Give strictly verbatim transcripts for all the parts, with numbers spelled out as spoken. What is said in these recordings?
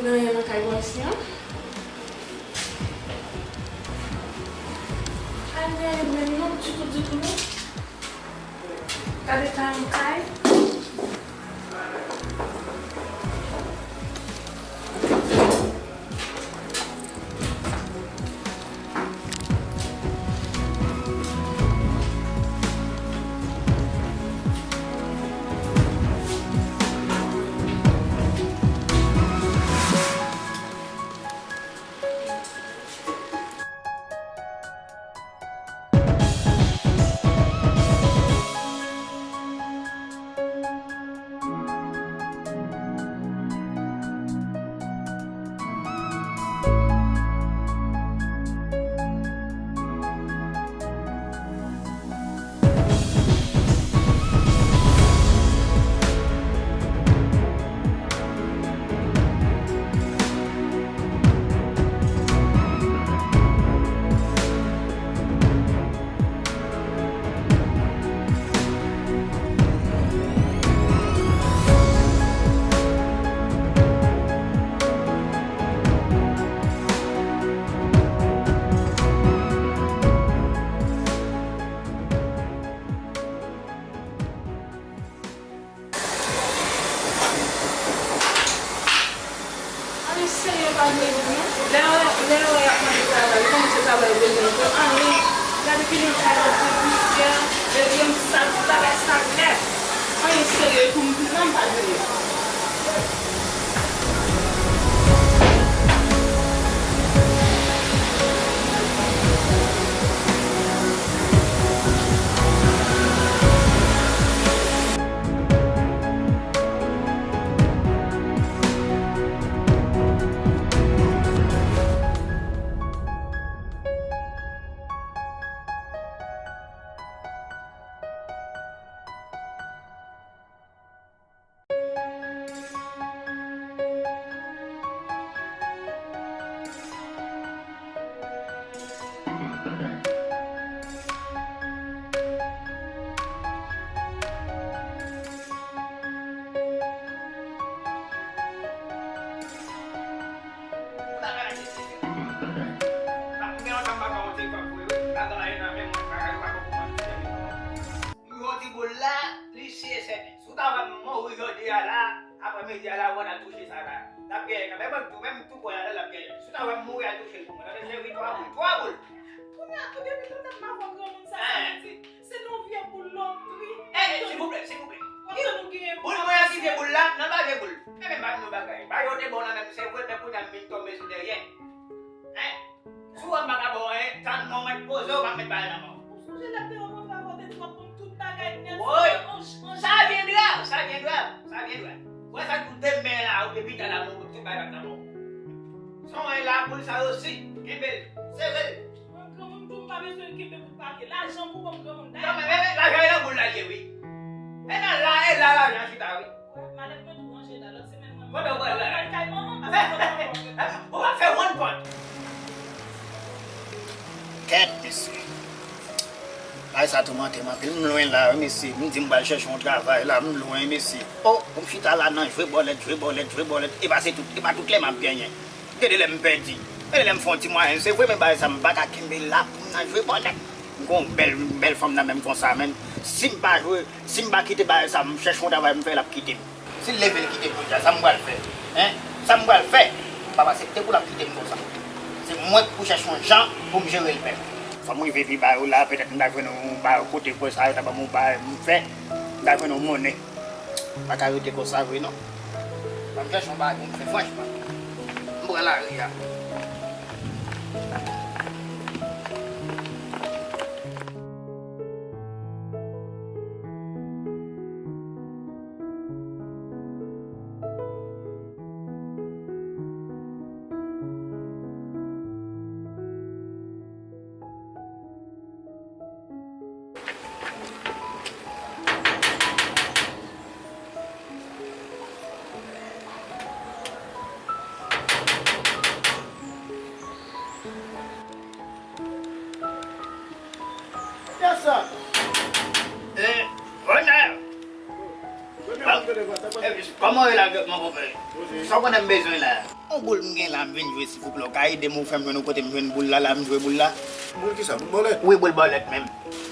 Gen anyen nan kay bòs li an? Pa gen anyen menm non, ditou, ditou non. Gade tan yon kay. Anyen serye pa vle di non. Lè yo, lè yo y ap mande travay, ou konnen se travay yo bezwen yo fè. Anyen. Gade kilè kay la fè pousyè, depi m sal, tout bagay sal nèt. Anyen serye pou m, non, m pa vle. Pou yon ti boul la, li siye sèten. Si w ta wè m mouri jodi a la, aprè midi a la, w al touche sa la. L ap genyen kanmenm, menm tou, menm tou pran ladan l ap genyen. Si w ta wè m mouri, al touche l pou mwen. Tande cheri, twa boul, twa boul. Kounye a, depi lontan m ap wè granmoun sa, sa vle di, se nan vye boul lotri. Eh, eh, silvouplè, silvouplè. Boul mwen an ki vye boul la, nan pa vye boul. Enben, ban m yon bagay. Bagay yo te bon nan men m, se vre, men kounye a m vin tonbe sou dèyè. Hein? Si w wè m pa ka ba w anyen, tann mwen, mwen poze w, pa met bagay nan men w. Ou sonje lè m te rankontre avè w, w te di w ap ban m tout bagay nèt, woy, sa viendra, ça viendra, ça viendra. Wè sa tou demen la, oubyen pita la, mwen tout bagay ap nan men w. Son en la, boul sa yo si, kenbe l, sere l. Mwen granmoun tou, m pa bezwen kenbe bout papye. Lajan pou ban m granmoun. Non, men, men, men, lajan e nan boul la l ye, wi. E nan la, e la lajan chita, wi. Wè, malèt mwen tou ranje la, lòt semèn mwen. Kote w pral la? Mwen pral kay manman, paske mwen pa konprann. Ou pa fè one pot. Kèt, mesye. Bagay sa toumante m anpil. M lwen la, wi, mesye. M di m pral chèche yon travay la, m lwen, mesye. O, pou m chita la nan jwe bòlèt, jwe bòlèt, jwe bòlèt. E pa se tout, e pa tout lè m ap genyen. Gen de lè m pèdi. Gen de lè m fè yon ti mwayen. Se vre, men bagay sa, m pa ka kenbe la pou m nan jwe bòlèt. M gon bèl, bèl fanm nan menm konsa, menm. Si m pa jwe, si m pa kite bagay sa, m chèche yon travay m fè, l ap kite m. Si l leve l kite m jodi a, sa m pral fè? Hein? Sa m pral fè? M p ap aksepte pou l ap kite m konsa. Se mwen k pou chèche yon jan pou m jere l menm. Fò m rive pi ba yo la, petèt m ta jwenn yon ba yo kote kwè sa yo ta ban m yon ba m fè, m ta jwenn yon monnen. M pa ka rete konsa vre non. Ban m chèche yon bagay pou m fè franchman. M pran lari a. Kiyès sa? Eh, Ronald! Ronald, kòman w ye la, mon konpè? Sa w konnen m bezwen la? On boul m gen la, m vin jwe, silvouplè, w ka ede m, ou fè m jwenn yon kote m jwenn boul la, la m jwe boul la. Boul kisa? Boul bòlèt? Wi, boul bòlèt menm.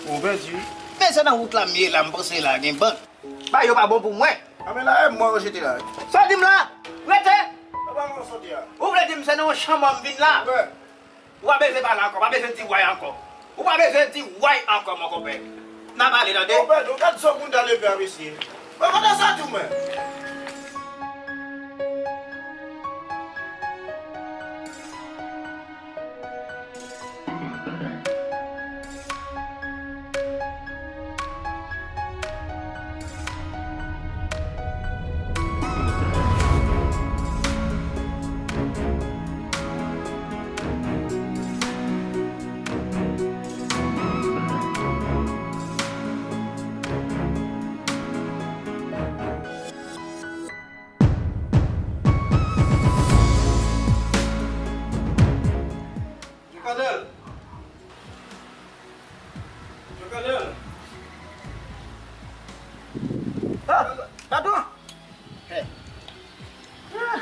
Ou pèdi wi. Men se nan wout la m ye la, m panse la gen bank. Bagay yo pa bon pou mwen. A men la, e mwen yo jete la. Sa w di m la? Rete! Papa, mwen soti a. Ou vle di m se nan yon chanm m vin la? Wè. Ou pa bezwen pale ankò, pa bezwen di way ankò. Ou pa bezwen di way ankò, mon konpè. N a pale, tande? Konpè, nou gad sa w konn ta leve a, mesye. Mwen kontan sa tou, mwen. Jokadèl! Jokadèl! Ah, patwon! Hey. Ah.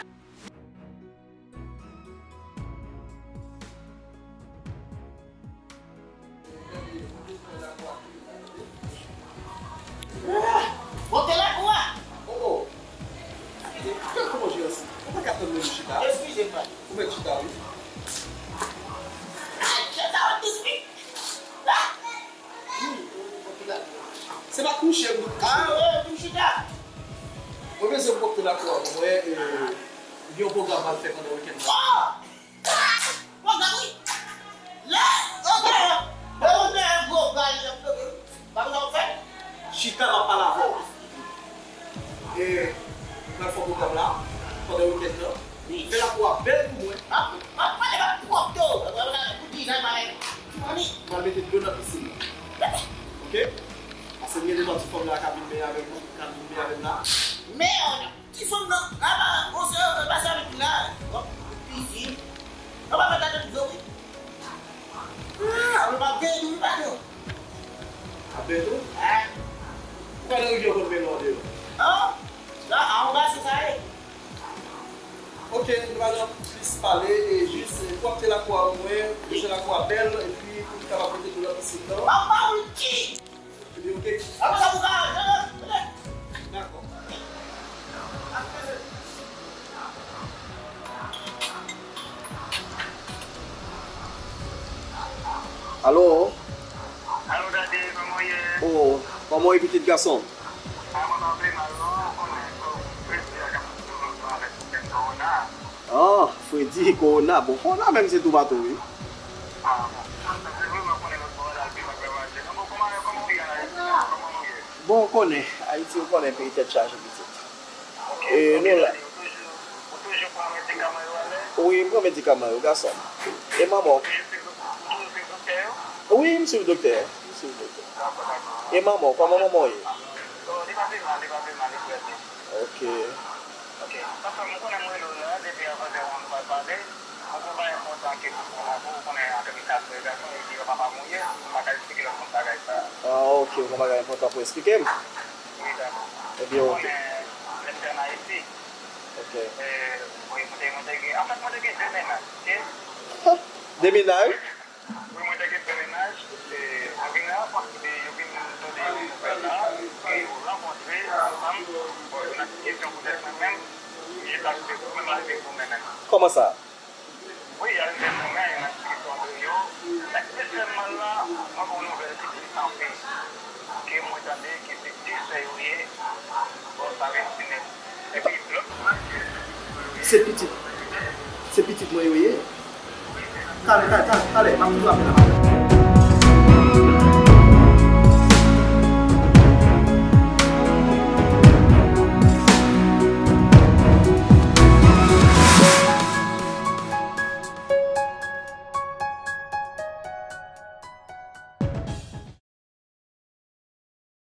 Bòkte lakou a! Oh, oh. Eskize, kòman jere sa? Ou pa ka tann mwen chita? Eskize, frè. Ou mèt chita, wi. Ay, chita, w ap dispit. Ah! Wi, bòkte lakou a. Se pa kouche, m. Ah, wi, tou chita. Mwen bezwen bòkte lakou a, mwen, e, gen yon pwogram m al fè pandan wikenn nan. Oh! Pwogram wi. Lè, oke. Lè ou gen gwo bal, lè ou gen, pa konn sa w fè. Chita, m ap pale avè w. E, m pral fè pwogram la, pandan wikenn nan. Wi. Fè lakou a bèl pou mwen. M ap, m ap pale, m ap pwòpte w. Pou dizay bagay. Mami. M pral mete dlo nan pisin nan. Oke? Paske m gen de twa ti fanm la k ap vin benyen avè m, k ap vin benyen avè m la. Mèd! Ti fanm nan, apa, on se, pase avèk li la, w ap pisi. Apa, mèt la nan dlo, wi. Ah, apa, m ap benyen tou, wi, patwon. Ap benyen tou? Ah. Ou pa nan rivyè w konn benyen non deyò? Ah, sa, a, anba, se sa ye. Oke, nou pa nan plis pale, e jis, e, pwòpte lakou a pou mwen, bezwen lakou a bèl, epi pou nou kapab mete dlo nan pisin nan. Papa Ricky! Epi, oke. Apre sa, pou ka, dakò. Alo? Alo, Daddy, kòman w ye? Oh, kòman w ye, pitit gason m? Ah, mwen pa vle mal, non. Ou konnen, fredi a k ap toujou avèk pwoblèm kowona. Ah, fredi, kowona. Bon, kowona menm se toupatou, wi. Ah, bon. Sa se vre, mwen konnen lòt bò a, l ap viv ak ravaje. Non, bon, kòman, kòman w ye, Ayiti? Kòman w ye? Bon, ou konnen, Ayiti, ou konnen, peyi tèt chaje, pitit. Ok, e, ok, nou la. Daddy, ou toujou, ou toujou pran medikaman yo alè? Wi, m pran medikaman yo, gason m. E manman w? Ou toujou suiv dok-, ou toujou suiv doktè yo? Wi, m suiv doktè. M suiv doktè. Dakò, dakò. E manman w, kòman manman w ye? Oh, li pa pi mal, li pa pi mal, li trè byen. Ok. Ok. Papa, m konnen m rele w la, depi avan de ou nou pa pale. Mwen gen yon bagay enpòtan ke pou, pou, pou, ou konnen, antre pitit ak frè gason, epi papa m ou ye, m pa ka eksplike lòt moun bagay sa. Ah, ok, ou gen bagay enpòtan pou eksplike m? Wi, dakò. Ebyen, ok. Ou konnen, lè m te ann Ayiti, ok, e, wi, mwen te, mwen te gen, anfèt, mwen te gen de mennaj, ok? De mennaj? Wi, mwen te gen de mennaj, e, mwen vin rankontre, yo vin tande yon nouvèl la, e yo rankontre ansanm, bon, yo nan kesyon poutèt mwen menm, m jis ajoute tou, menm lage tou mwen menm. Kòman sa? Wi, y al jwenn mwen, y al nan kesyon de yo. Espesyalman la, mwen gen yon nouvèl ki tris anpil, ke mwen tande ke se de sè yo ye, bò Savenn Sinèf. Epi lòt. Se pitit, se pitit mwen yo ye. Talè, talè, talè, talè, m ap toujou apèl la.